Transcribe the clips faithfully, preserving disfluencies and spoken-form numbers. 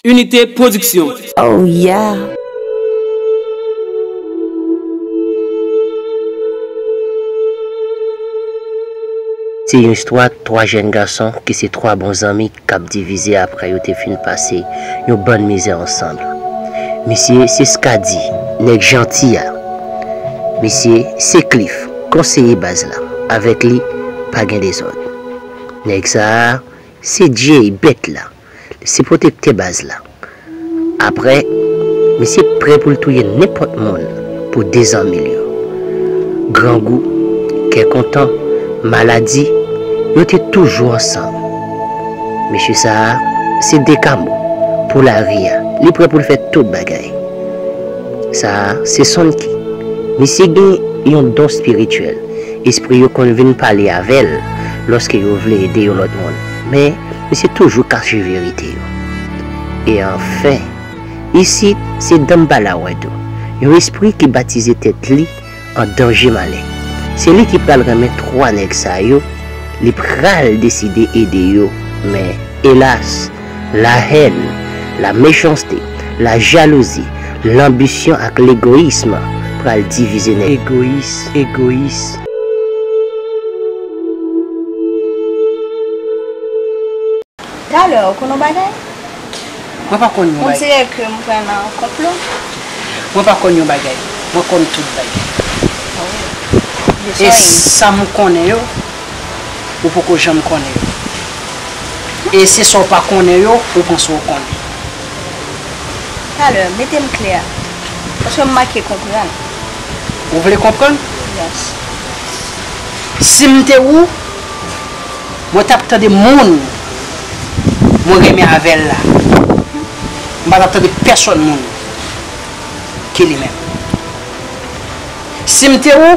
Unité Production. Oh yeah. Se yon istwa twa jèn gason ki se twa bon zanmi k ap divize apre yo te fin pase yon bann mizè ansanm. Misye se Skady, nèg janti a. Misye se Cliff, konseye baz la. Avèk li, pa gen dezòd. Nèg sa a, se Jay, bèt la. Se pwotektè baz la. Apre, misye prè pou l touye nenpòt moun pou de zanmi l yo. Grangou, kè kontan, maladi, yo te toujou ansanm. Mesye sa a, se Dekamo, pou lari a, li prè pou l fè tout bagay. Sa a, se Sonky. Misye gen yon don espirityèl. Espri yo konn vin pale avè l lòske yo vle ede yon lòt moun. Men, misye toujou kache verite yo. E anfen, isit, se Dambala Wado, yon espri ki batize tèt li an danje malè. Se li ki pral renmen twa nèg sa yo, li pral deside ede yo, men elas, lahèn, lamechanste, lajalouzi, lanbisyon ak legoyis pral divize nèg. Egoyis, egoyis. Talè, ou konn yon bagay? Mwen pa konn yon bagay. On dirait que m pran nan konplo. Mwen pa konn yon bagay. Mwen konn tout bagay. Ah wi. E sa m konnen yo, ou poko janm konnen yo. E se sa w pa konnen yo, ou panse w konnen. Talè, mete m klè. Paske m manke konprann. Ou vle konprann? Yes. Si m te ou, mwen t ap tande moun mwen renmen avè l la. M pa t ap tande pèsòn moun ke li menm. Si m te ou,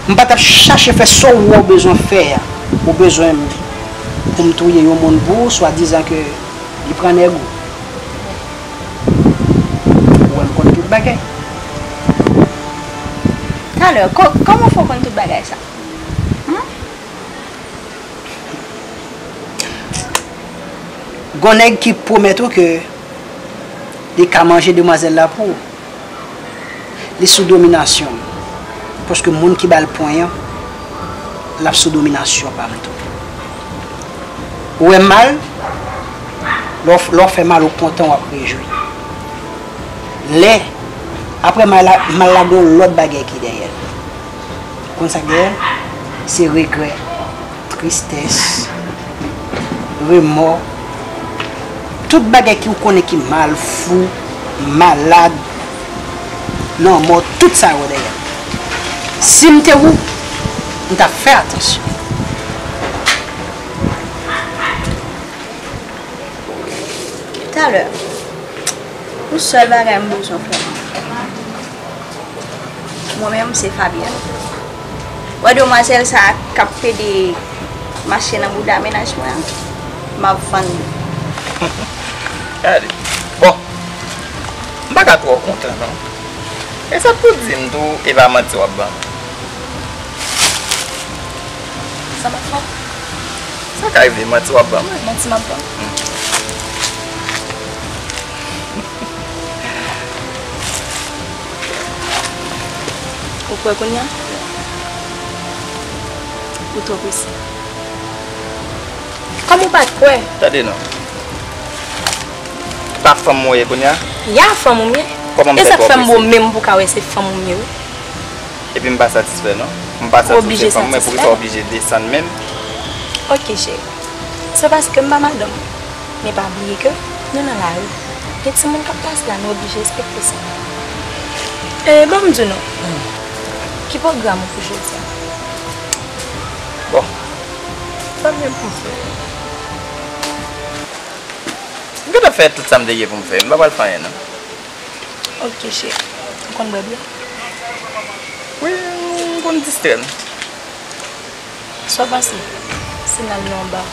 m pa t ap chache fè sa w wè w bezwen fè a. Ou bezwen m pou m touye yon moun pou ou, swadizan ke li pran nèg ou. Ou wè m konn tout bagay. Talè, ko-, kòman w fè w konn tout bagay sa? Hmm? Gon nèg ki pwomèt ou ke li ka manje demwazèl la pou ou. Li sou dominasyon m. Paske moun ki ba l pwen an, l ap sou dominasyon pa m tou. Ou wè mal, lè w, lè w fè mal, ou kontan, w ap rejwi. Lè, apre mal la, mal la gen yon lòt bagay ki dèyè l. Ou konn sa k dèyè l? Se regrè, tristès, remò, tout bagay ki ou konnen ki mal, fou, malad, lanmò, tout sa yo dèyè. Si m te ou, m t ap fè atansyon. Talè, yon sèl bagay m bezwen fè. Mwen menm, se Fabienne. Wè demwazèl sa a k ap pede mache nan bouda mennaj mwen an, m ap vann li. Gade. Bon, m pa ka twò kontan, non. E sa k pou di m tou, e pa manti w ap ban m? Sa m ap fè? Sa ka rive, manti w ap ban m? Manti m ap ban m. Hmm. Ou kwè kounye a? Ou twò prese. Kòman ou pa t kwè? Tande non. Pa fanm mwen ye kounye a? Ya, fanm ou m ye. Kòman m fè twò prese? E sa k fè m bo menm pou ka wè se fanm ou m ye wi. Epi m pa satisfè non. M pa santi w se fanm mwen, poukisa w oblije desann menm? Ok cheri. Se paske m pa madanm ou. Men pa bliye ke nou nan lari. Gen timoun k ap pase la, nou oblije respekte sa. E ban m di nou, ki pwogram ou pou jodi a? Bon, sa m gen pou m fè? M gentan fè tout sa m te gen pou m fè. M pa pral fè anyen non. Ok cheri. Ou konn bwè byè? Wi, m konn distrè m. Sa w panse si n al nan yon ba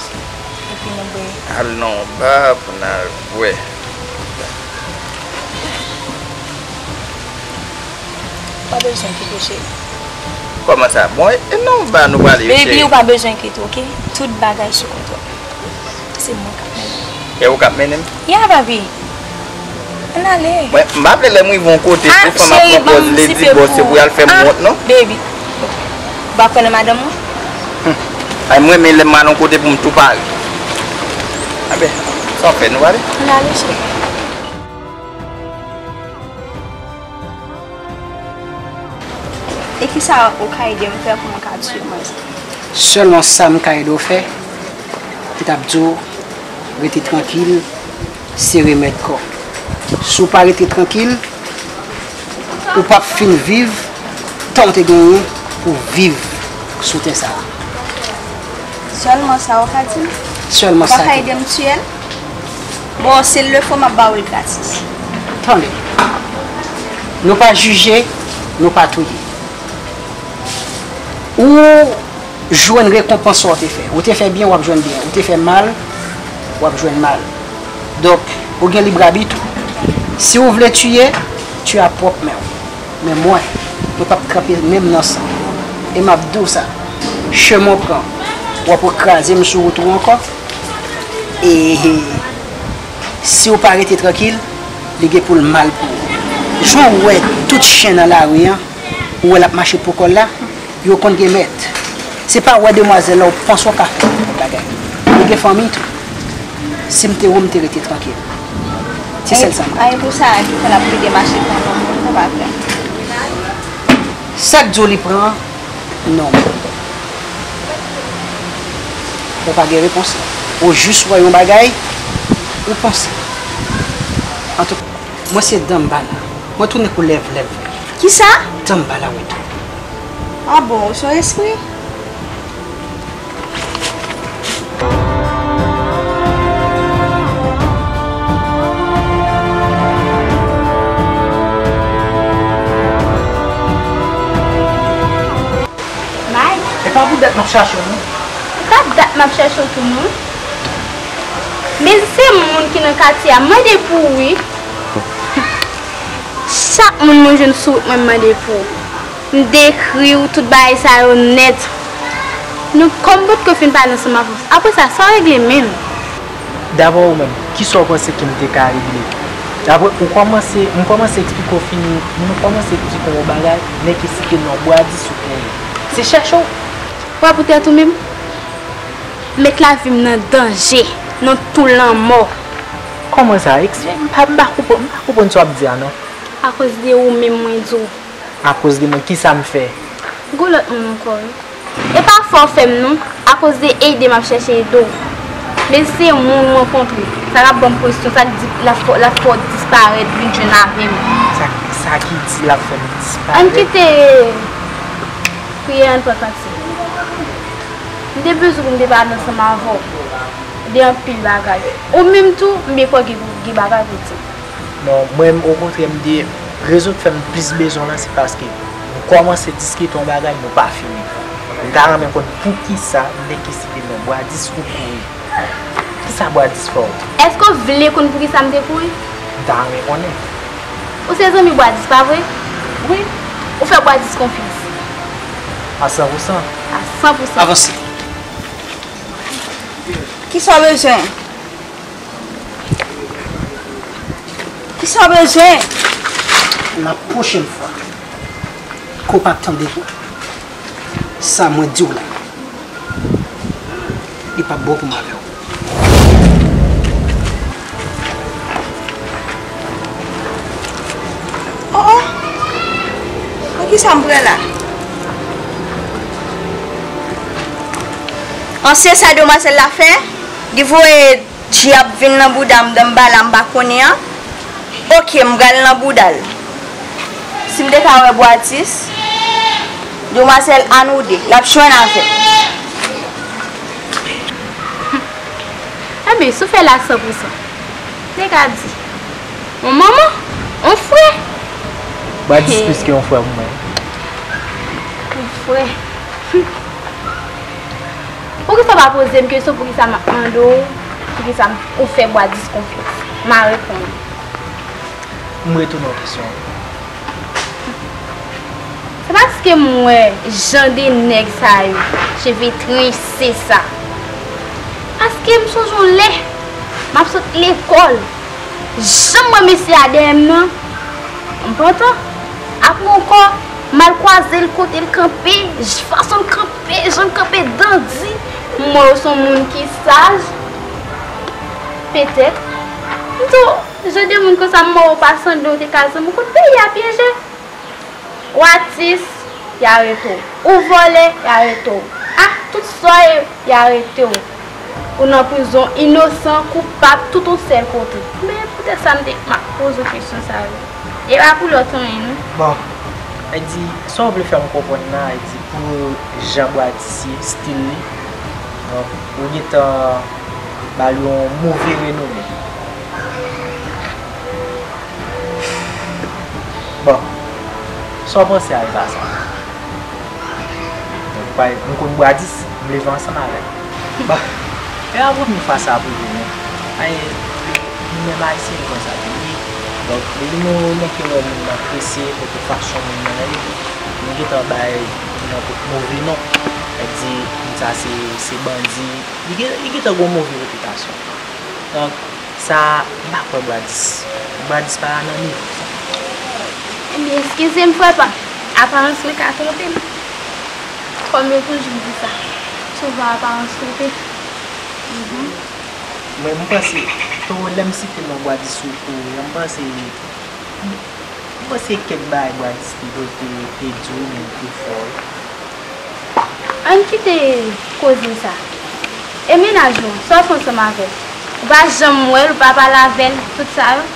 epi nou bwè? Al nan yon ba pou n al bwè. Ou pa bezwen enkyete cheri. Kòman sa? Bon, e, e nan yon ba nou prale yo cheri? Baby, ou pa bezwen enkyete, ok? Tout bagay sou kontwòl. Se mwen k ap mennen. E ou k ap mennen m? Ya, papi. Ann ale. Mwen, m pa vle lè m rive yon kote, pou fanm ap pran pòz ledi bòs, se pou y al fè m wont, non. Baby. Ou pa konnen madanm mwen? Ay, m renmen lè m al yon kote pou m tou pare. Anben, sa w fè, nou pale? Ann ale, cheri. E kisa ou ka ede m fè pou mwen ka tiye mwen sa? Sèlman sa m ka ede w fè, m t ap di w rete trankil, se remèd kò. Si w pa rete trankil, ou p ap fin viv tan w te genyen pou w viv sou tè sa a. Sèlman sa ou ka di m? Sèlman sa. Ou pa ka ede m tiye l? Bon, si l le fo, m ap ba ou l gratis. Tande. Nou pa jije, nou pa touye. Ou jwenn rekonpans sa w te fè. Ou te fè byen, w ap jwenn byen. Ou te fè mal, w ap jwenn mal. Donk, ou gen lib abit ou. Si ou vle tiye, tiye ak pwòp men w. Men mwen, mwen p ap kanpe menm nan san. E m ap di w sa, chemen w pran, w ap kraze m sou wout ou ankò. E si w pa rete trankil, li gen pou l mal pou ou. Jan w wè tout chen nan lari an, ou wè l ap mache pou kò l la, yo konn gen mèt. Se pa wè demwazèl la ou panse w ka fè nenpòt bagay. Li gen fanmi tou. Si m te ou, m te rete trankil. Se sèl sa m ka di. A, e pou sa ki fè l ap plede mache pran non moun, sa pa vre. Sa k di w li pran non moun? Ou pa gen repons la. Ou jis wè yon bagay, ou panse. Antouka, mwen se Danmbala. Mwen tounen kou lèv lèv. Kisa? Danmbala retounen. A bon, ou se yon espri? May. E pa pou dat m ap chache w, non. E pa dat m ap chache w tou, non. Men se moun ki nan katye a, m mande pou ou, wi. Chak moun mwen jwenn sou wout mwen, m mande pou ou. M dekri w tout bagay sa yo nèt. Nou, kòm m potko fin pale ansanm avè w, apre sa, sa w regle menm? Dabò ou menm, kisa w panse ke m te ka regle? Apre, ou kòmanse, m kòmanse eksplike w fini, m kòmanse eksplike w yon bagay, nèg ki site non Bwadis ou kouri. Se chèche w. Wè poutèt ou menm, met lavi m nan danje, nan tou lanmò. Kòman sa? Eksplike m, m pa, m pa konprann, m pa konprann sa w ap di a, non. Akoz de ou menm mwen di w. Akoz de mwen, kisa m fè? Gon lòt moun ankò, wi. E pa fè w fè m non, akoz de ede m ap chèche ede w. Men se moun m rankontre, sa k ap ban m presyon, sa k di l ap fè, l ap fè w disparèt, vin jwenn avè m. Sa, sa ki di l ap fè m disparèt? Ann kite kriye, ann pran kantik. M te bezwen pou m te pale ansanm avè w de anpil bagay. Ou menm tou, m byen kwè gen, gen bagay pou w di m. Non, mwen, okontrè, m te, rezon k fè m plis bezwen w la, se paske nou kòmanse diskite yon bagay, nou pa fini. M ta renmen konn poukisa nèg ki site non Bwadis ou kouri. Kisa Bwadis fè w? Èske w vle konn poukisa m te kouri? M ta renmen konnen. Ou se zanmi Bwadis, pa vre? Wi. Ou fè Bwadis konfyans? A san pou san. A san pou san. Avanse. Kisa w bezwen? Kisa w bezwen? La pwochèn fwa ke w pa tande sa mwen di w la, li p ap bon pou m avè w. Oh, oh. Pou kisa m pran la? An, se sa demwazèl la fè? Li voye dyab vin nan bouda m, Danmbala, m pa konnen an. Oke, m pral nan bouda l. Si m te ka wè Bwadis, demwazèl Anoude, l ap jwenn avè m. Enben, si w fè l a san pou san, m te ka di, yon manman, yon frè. Bwadis plis ke yon frè pou mwen. Yon frè. Poukisa w pa poze m kesyon poukisa m ap mande w, poukisa m, ou fè Bwadis konfyans? M a reponn ou. M retounen w kesyon an. Se paske m wè jan de nèg sa yo, cheve trense sa. Paske m sonje yon lè, M ap sot lekòl. Jan m wè mesye a dèyè m nan, m pantan. Apre ankò, m al kwaze l kote l kanpe, j- fason l kanpe, jan l kanpe dandi. M wè w se yon moun ki saj. Petèt. M di w, jan de moun konsa m wè w pa sanble w te ka zanmi w. Kot peyi a pyeje? Ou atis, y arete w. Ou vòlè, y arete w. A, tout sa w ye, y arete w. Ou nan prizon, inosan, koupab, tout yon sèl kote. Men poutèt sa m te, m ap poze w kesyon sa yo. E pa pou lòt anyen, non. Bon, e di, sa w vle fè m konprann la, e di, pou jan Bwadis ye, stil li, donk, ou gentan ba l yon move renome. Bon, sa w panse a Eva sa? Donk, pa- m konn Bwadis, m leve ansanm avè l. Bon, e pa premye fwa sa ap rive, non. Ay, nou menm Ayisyen, nou konn sa tou ye. Donk, depi nou, nou ke wè moun nan prese, kote fason moun nan ye, nou gentan bay moun nan kot move non. Yo di, moun sa se, se bandi. Li gen, li gentan gen yon move repitasyon. Donk, sa, m pa kwè Bwadis. Bwadis pa nan nivo sa. Ebyen, eskize m, frè pa m. Aparans mwen ka twonpe m. Kòm yo toujou di sa. Souvan, aparans twonpe. Mhm. Mwen, m panse, tou lè m site non Bwadis sou kou, m panse, m panse kèk bagay Bwadis te, te, te di w, men te fè w. Ann kite koze sa. E mennaj ou an, sa w fè ansanm avè l? Ou pa janm wè l, ou pa pale avè l, tout sa yo?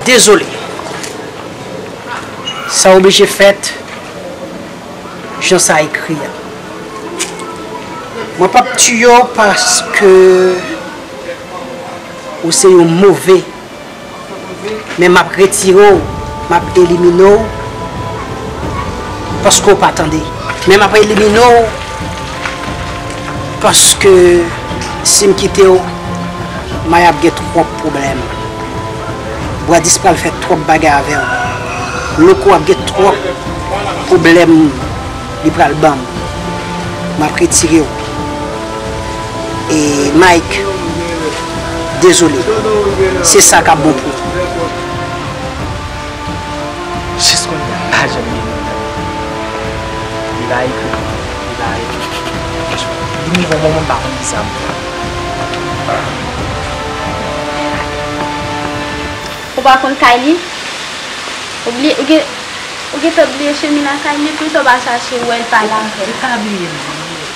Dezole. Sa oblije fèt jan sa ekri a. Mwen p ap tiye w paske ou se yon move Men m ap retire w, m ap elimine w, paske w pa tande. Men m ap elimine w, paske si m kite w, May ap gen twòp pwoblèm. Bwadis pral fè twòp bagay avè w. Loko ap gen twòp pwoblèm li pral ban m. M ap retire w. E Mike, dezole. Se sa k ap bon pou ou. Jis kounye a, m pa janm gen nòt. Li pa ekri, li pa rele. Li rive yon moman m pa konn kisa m fè. Ou pa konn kay li? Ou bliye, ou gen, ou gentan bliye chemen lakay li, poukisa w pa chache wè l, pale avè l? E pa bliye m bliye.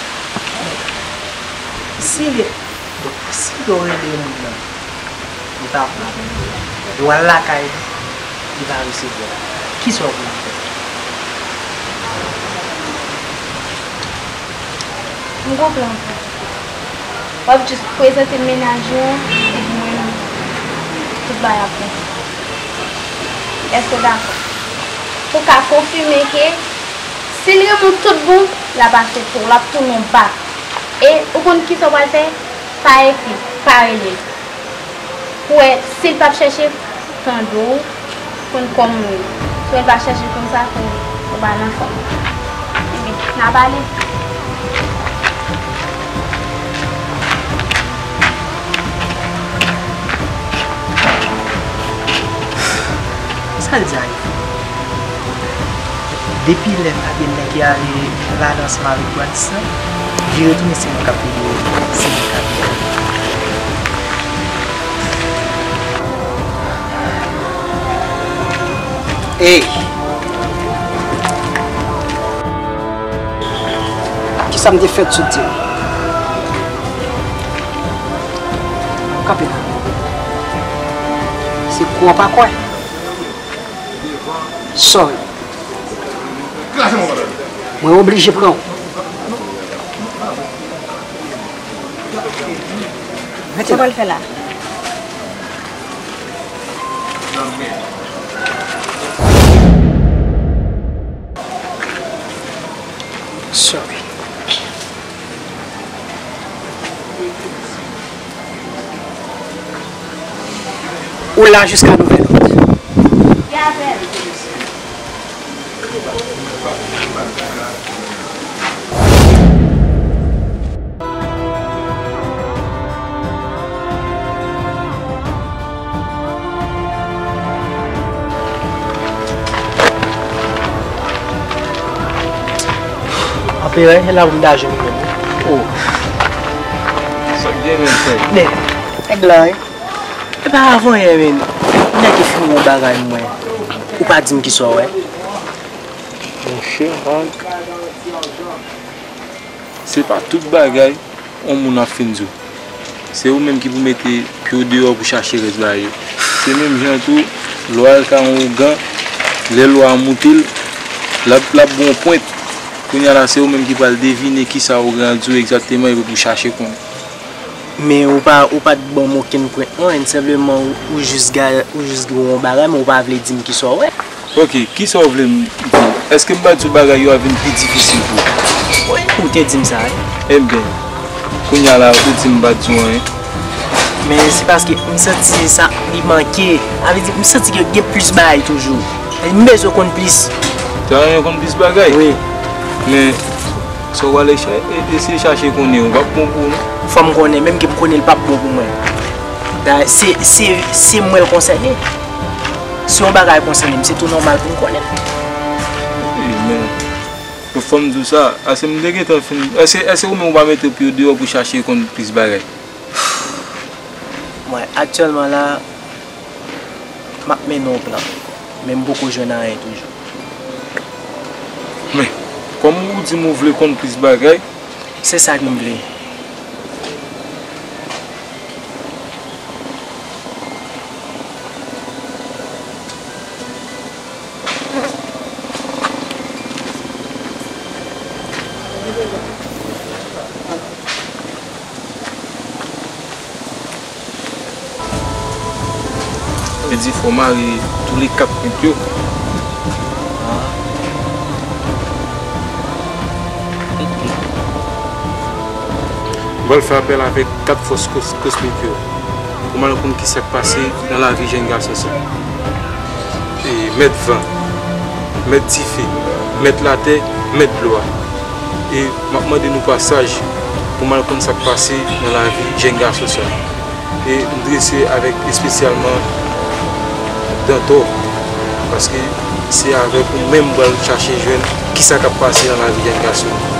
Si li, si yo rele moun nan, li pa pran. Yo al lakay li, li pa resevwa. Kisa w vle m fè? M konprann. W ap jis prezante m mennaj ou an, epi mwen menm, tout bagay ap bon. Èske w dakò? Pou w ka konfime ke si l renmen w tout bon, l ap aksepte w, l ap tounen w bak. E ou konn kisa w pral fè? Pa ekri, pa rele l. Pou wè si l p ap chèche tande w, konn kòman w ye. Si w wè l pa chèche konn sa, konn ou pa nan fòm. Ebyen, n a pale. Sa l di a? Depi lè pa gen nèg ki ale ladan ansanm avèk Gladys la, li retounen se mwen k ap pede, se mwen k ap pede. Ey! Kisa m te fè t sot di m? Kanpe la. Se kwè w pa kwè. Sorry. Mwen oblije pran w. Sa w pral fè la? Sorry. Ou la jiska nouvèl òd. Anperè, e la pou m ta jwenn ou menm. Oh. Sa k gen, men, frè? Men, nèg la, wi. E pa avan yè, men. Nèg ki fin yon bagay mwen. Ou pa di m kisa w wè. Monchè, Hank. Se pa tout bagay yon moun ap fin di w. Se ou menm ki pou mete pye w deyò pou chache rès bagay yo. Se menm jan tou, lè w al kay yon ougan, lè lwa a moute l, l ap, l ap ba w yon pwent. Kounye a la, se ou menm ki pral devine kisa ougan an di w egzakteman epi pou w chache konnen. Men ou pa, ou pa t ban m okenn pwent non, senpleman ou, ou jis ga-, ou jis di w yon bagay, men ou pa vle di m kisa w wè. Ok, kisa w vle m di w? Èske m pa di w bagay yo ap vin pi difisil pou ou? Wi, ou te di m sa, wi. Ebyen, kounye a la, ou di m pa di w anyen. Men se paske m santi sa, li manke. Sa vle di, m santi ke gen plis bagay toujou. M bezwen konn plis. Ou ta renmen konn plis bagay? Wi. Men, sa w prale cha-, e-, eseye chache konnen, ou p ap bon pou ou, non. Fò m konnen, menm ke m konnen l p ap bon pou mwen. Da-, se, se, se mwen l konsène. Si yon bagay konsène m, se tou nòmal pou m konnen l. Wi, men, men fò m di w sa, èske m te gentan fin, èske, èske ou menm ou pa mete pye w deyò pou chache konn plis bagay? Mwen, aktyèlman la, m ap mennen yon plan, men m poko jwenn anyen toujou. Men, kòm ou di m ou vle konn plis bagay. Se sa ke m vle. Sa vle di fò w mare tou le kat pwent yo. M pral fè apèl avèk kat fòs kos-, kosmik yo pou m al konn ki sa k pase nan lavi jèn gason sa. E mèt van, mèt dife, mèt latè, mèt dlo a. E m ap mande nou pasaj pou m al konn sa k pase nan lavi jèn gason sa. E m drese avèk espesyalman Dantò, paske se avèk ou menm m pral chache jwenn ki sa k ap pase nan lavi jèn gason.